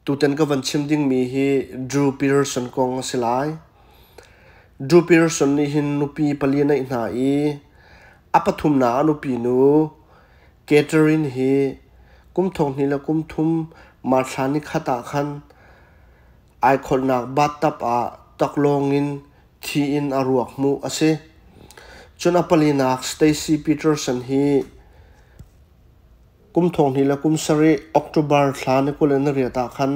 Tutan ka van chim dingmi hi Drew Peterson kong a si lai. Drew Peterson nih hin nupi pali a neih hna i a pathumnak a nupi nu Catherine hi kum thonghnih le kum thum Marthla nikhat ah khan ai kholhnak bathtub ah taklawng in thi in a ruak hmuh a si. Cun a palinak Stacy Peterson hi Kum 2000 le kum sarih October thla ni 28 ah khan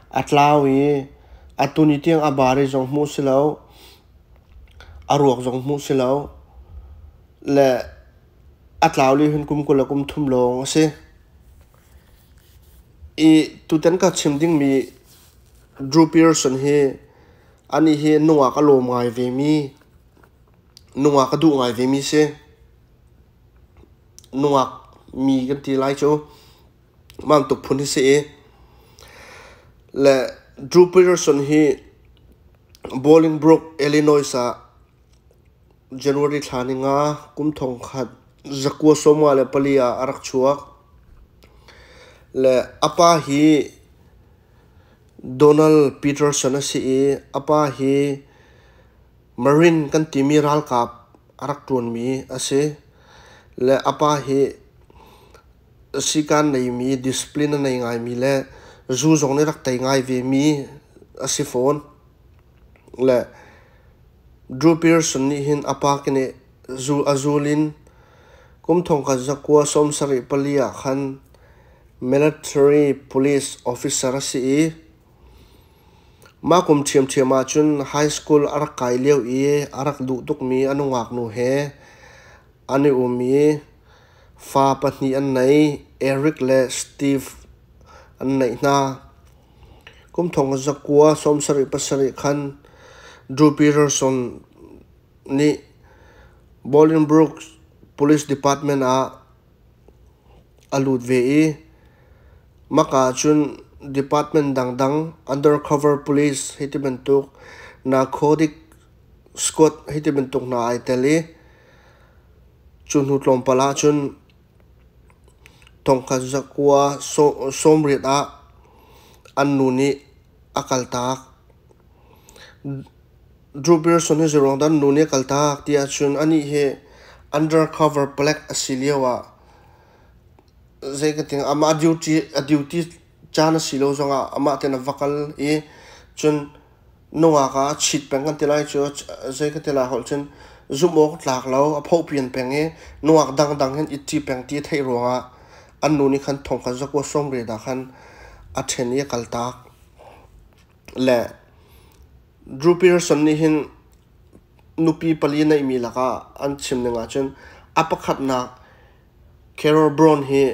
a tlau i atu ni tiang a bari zong hmuh si lo, a ruak zong hmuh si lo, le a tlau li hin kum 20 le kum thum lawng a si. I tutan ka chim dingmi Drew Pearson hi anih hi nungak a lawm ngai vemi, nungak a duh ngai vemi si. Nungak mi kan ti lai cu bantuk phun hi si i le Drew Peterson hi Bolingbrook, Illinois ah January thla ni nga kum thong khat zakua sawmnga le pali ah a rak chuak. Le a pa hi Donald Peterson a si i a pa hi Marine kan timi ralkap a rak ṭuanmi a si. Le a pa hi sikaan neimi, discipline a nei ngaimi le zu zong nih rak tei ngai vemi a si fawn. Le Drew Pearson nih hin a pa kine zu a zul in kum thongkhat zakua 74 ah khan military police officer a si i Mah kum ṭhiamṭhiam ahcun high school a rak kai lio i a rak duh tukmi a nungaknu he an i um i fa pahnih an nei, Eric le Steve an neih hna. Kum thong zakua 77 khan Drew Peterson nih Bolingbrook Police Department ah a lut ve i maka ahcun department dangdang undercover police hei ti bantuk narcotic squad hei ti bantuk hna ai tel i cu hnu tlawmpal ahcun thongkhat zakua 80 ah an nu nih a kaltak. Drew Pearson hi zeiruang dah nu nih a kaltak ti ahcun anih hi undercover palek a si lio ah zei ka ti amah a duty caan a si lo zongah amah tein a va kal i cun nungak ah a cheat peng kan ti lai cu zei ka ti lai holh cun zumh awk tlak lo a phohpian peng i nungak dangdang hin it ṭi peng ti a theih ruangah an nu nih khan thongkhat zakua 80 ah khan a ṭhen i a kaltak. Le Drew Pearson nih hin nupi pali neihmi lakah an chim ning ahcun a pakhatnak Carol Brown hi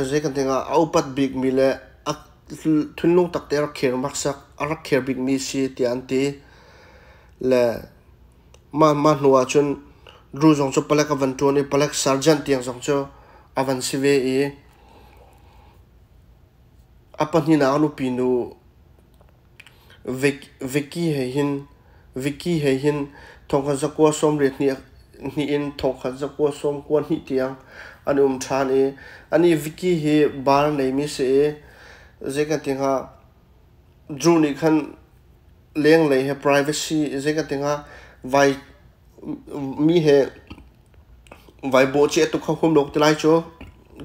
zei kan ti hnga a upat bikmi le a thinlung takte a rak kher maksak a rak kher bikmi si tiah an ti. Le mah mah hnu ahcun Drew zong cu palek a van ṭuan i palek sergeant tiang zong cu a van si ve i a pahnihnak a nupi nu Vicky he hin thongkhat zakua 82 in thongkhat zakua 92 tiang an um ṭhan i anih Vicky hi bar neimi si i zei kan ti hnga Drew nih khan lenglei he privacy zei kan ti hnga vai mi he vai bawhcheh tuk kha hum lo ti lai cu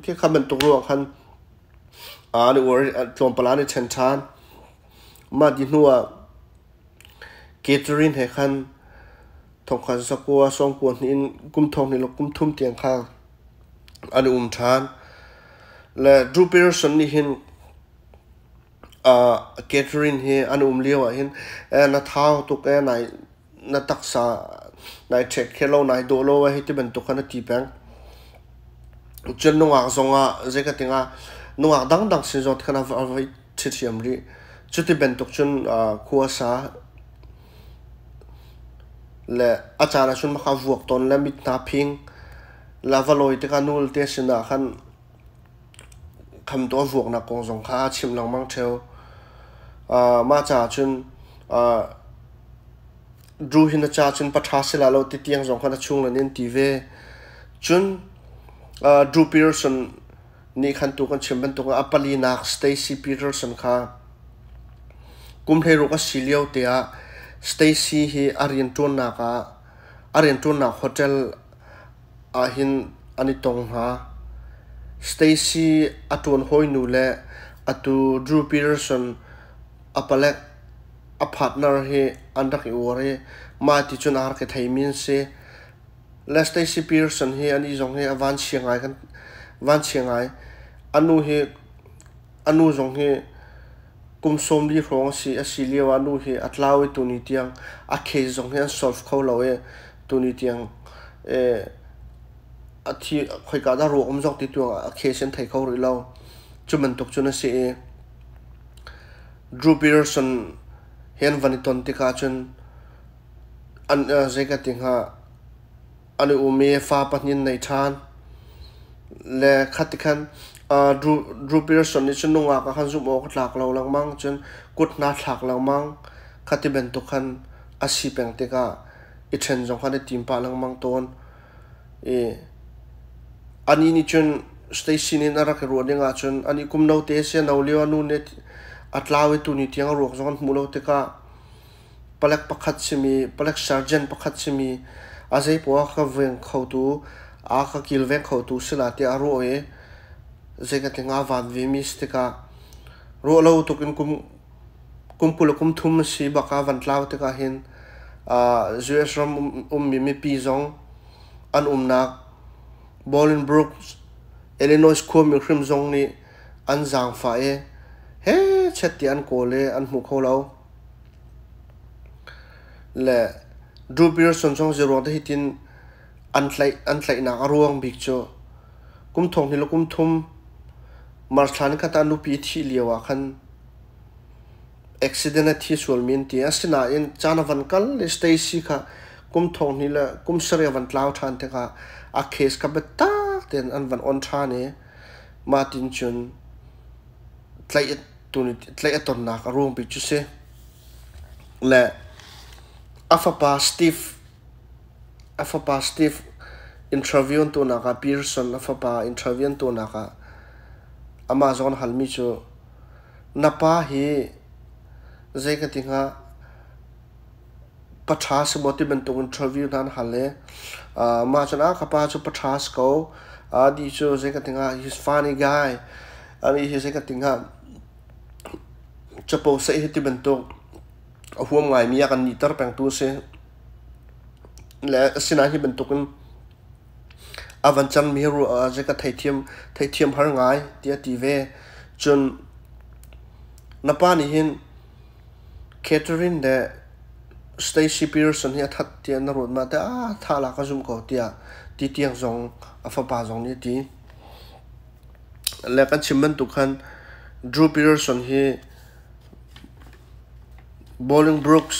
khi kha bantuk ruang khan an i uar i tlawmpal ah an i ṭhen ṭhan. Mah ti hnuah Catherine he khan thongkhat zakua sawmkua hnih in kum thong hnih le kum thum tiang kha an i um ṭhan. Le Drew Pearson nih hin Catherine hi an um lio ah hin na thau tuk ee nai na taksa nai ṭhek khe lo nai dawh lo hei ti bantuk khan a ti peng. Cun nungak zongah zei ka tingah nungak dangdang sin zong khan a va ṭhiṭhiam rih. Cuti bantuk cun khua sa le a caan ah cun maka vuak tawn le mit hna phing la va lawi tikah nul te sinah khan khamtu a vuaknak kong zong kha a chimh lengmang ṭheo. Mah caah cun Drew hi na ca cun paṭha si lai lo ti tiang zong khan a chung in an ti ve. Cun Drew Pearson Nih khan tu kan chim bantuk a palinak Stacy Peterson kha kum 16 a si lio te ah Stacy hi a rianṭuannak ah a rianṭuannak hotel ahhin an i tong hna. Stacy a ṭuan hawinu le atu Drew Peterson a palek a partner hi an rak i uar i mah ti cun a rak i theimi an si. Le Stacy Peterson hi anih zong hi a vanchia ngai kan vanchia ngai. A nu hi a nu zong hi kum 40 hrawng a si a si lio ah a nu hi a tlau i tuni tiang a case zong hi an solve kho lo i tuni tiang a thi khoika dah ruak um zong ti tu a case an thei kho rih lo. Cu bantuk cun a si i Drew Peterson he an van i ton tikah cun an zei ka ti hnga an i um i fa pahnih an nei ṭhan. Le khat ti khan Drew, Drew Peterson nih cun nungak ah khan zumh awk a tlak lo lengmang cun kut hna thlak lengmang kha ti bantuk khan a si peng tikah i ṭhen zong khan i tim pah lengmang tawn. I anih nih cun Stacy nih a rak i ruah ning ahcun anih kum note a si a no lio a nu nih a tlau i tuni tiang a ruak zong an hmuh lo tikah palek pakhat simi palek sergeant pakhat simi a zeipoah a ka veng khotu a ka kilveng khotu si la tiah a ruah i zei ka ti hnga van vemi si tikah ruah lo tuk in kum kum 20 le kum thum a si bak ah van tlau tikah hin US ram ummi mipi zong an umnak Bolingbrook, Illinois khuami hrim zong nih an zaangfah i hechet tiah an kawl i an hmu kho lo. Le Drew Pearson zong zeiruang dah hitin an tlaih an tlaihnak a ruang bik cu kum thong hnih le kum thum March thla nikhat ah nupi a thih lio ah khan accident a thi sualmi an ti. Asinain caan a van kal i Stacy kha kum thong hnih le kum sarih a van tlau ṭhan tikah a case kha biatak tein an van on ṭhan i mah tin cun tlaih tlaih a tonnak a ruang bik cu si. Le a fapa Steve A fapa Steve interview an tuahnak ah Pearson a fapa interview an tuahnak ah amah zong an halmi cu na pa hi zei ka ti hnga paṭha si maw ti bantuk interview hna an hal i mah cun ah ka pa cu paṭha si ko adi cu zei ka ti hnga he's funny guy ani hi zei ka ti hnga capo saih hi ti bantuk a huam ngaimi a kan nihter pengtu a si. Le asinain hi bantukin a van cangmi hi ruah ah ka theithiam, theihthiam har ngai tiah a ti ve. Cun na pa nih hin Catherine le Stacy Pearson hi a that tiah na ruat ma tiah ah thah la ka zumh ko tiah ti tiang zong a fapa zong nih a ti. Le kan chim bantuk khan Drew Pearson hi Bolingbroke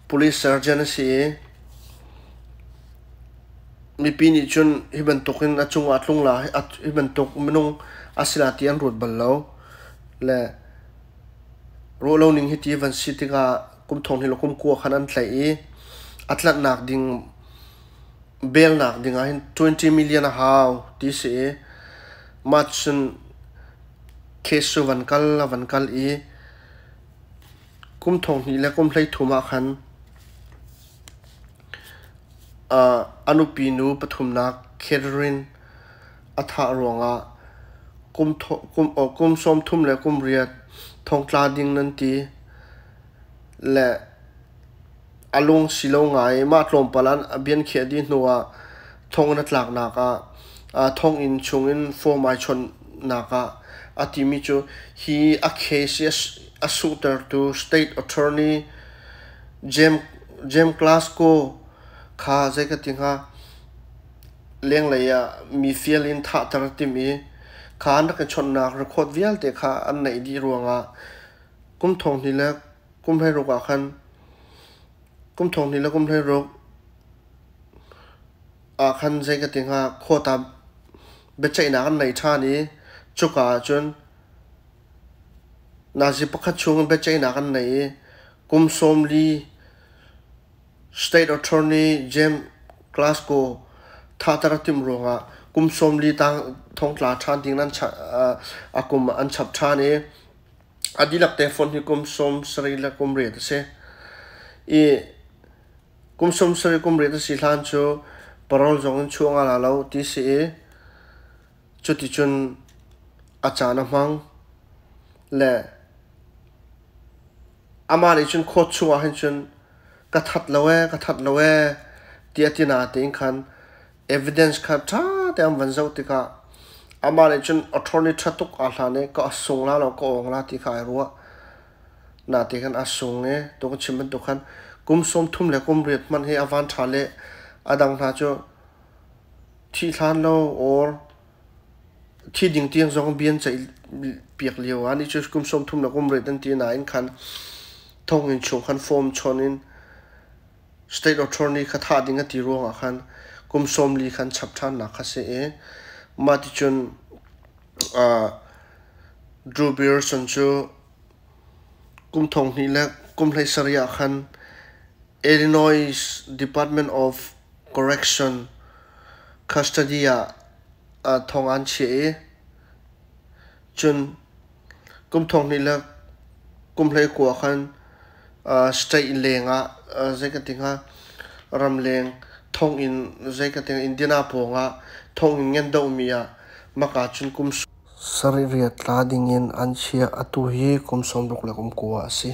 Police Sergeant a si i mipi nih cun hi bantukin a cungah a tlung lai hi bantuk minung a si lai ti an ruat bal lo. Le ruah lo ning hiti van si tikah kum thong hnih le kum kua khan an tlaih i a tlanhnak ding belnak ding ah hin 20 million a hau ti si i mah cun case cu van kal a van kal i Kum 2000 le kum 13 ah khan a nupi nu pathumnak Catherine a thah ruangah kum 30 le kum riat thongtla ding nan ti le a lung si lo ngai i mah tlawmpal ah bian khiah dih hnuah thonginn a tlaknak ah thonginn chungin form ai chawnhnak ah a timi cu hi a case i a sunghtertu state attorney James James Glasgow kha zei ka ti hnga lenglei ah mi fial in thahter a timh i kha an rak i chawnhnak record vialte kha an neih dih ruangah kum thong hnih le kum 16 ah khan kum thong hnih le kum 16 ah khan zei ka ti hnga quota biaceihnak an nei ṭhan i cuka ah cun nazi pakhat chung in biaceihnak an nei i kum 40 state attorney James Glasgow thahter a timh ruangah Kum 40 tang thongtla ṭhan ding an a kum an chap ṭhan i a dihlak te phone hi kum 70 le kum riat a si. I kum 70 kum riat a si hlan cu parole zong in chuah nga la lo ti si i cuticun a caan a hmang le amah nih cun court chungah hin cun ka that lo ee, ka that lo ee ti a ti natein khan evidence kha ṭha te an van zoh tikah amah nih cun attorney ṭha tuk aa hlan i ka sung la lo, ka awng la ti kha ai ruah. Nate khan a sung i tu kan chim bantuk khan kum 30 le kum riat hmanh hi a van ṭha le a dang hna cu thih hlan lo or thi ding tiang zong bian ceih piak lio ah nih cu kum 30 le kum riat an ti nain khan thonginn chung khan form chawn in state attorney kha thah ding a ti ruangah khan kum 40 khan chap ṭhannak kha si i mah ticun Drew Pearson cu kum 2000 le kum 17 ah khan Illinois Department of Correction custody ah thong an chiah i cun kum 2000 le kum 19 khan state leng ah zei ka ti hnga ramleng thonginn zei ka ti Indiana pawng ah thonginn ngan dohmi ah maka cun kum sarih riat tla dingin an chiah. Atu hi kum 69 a si.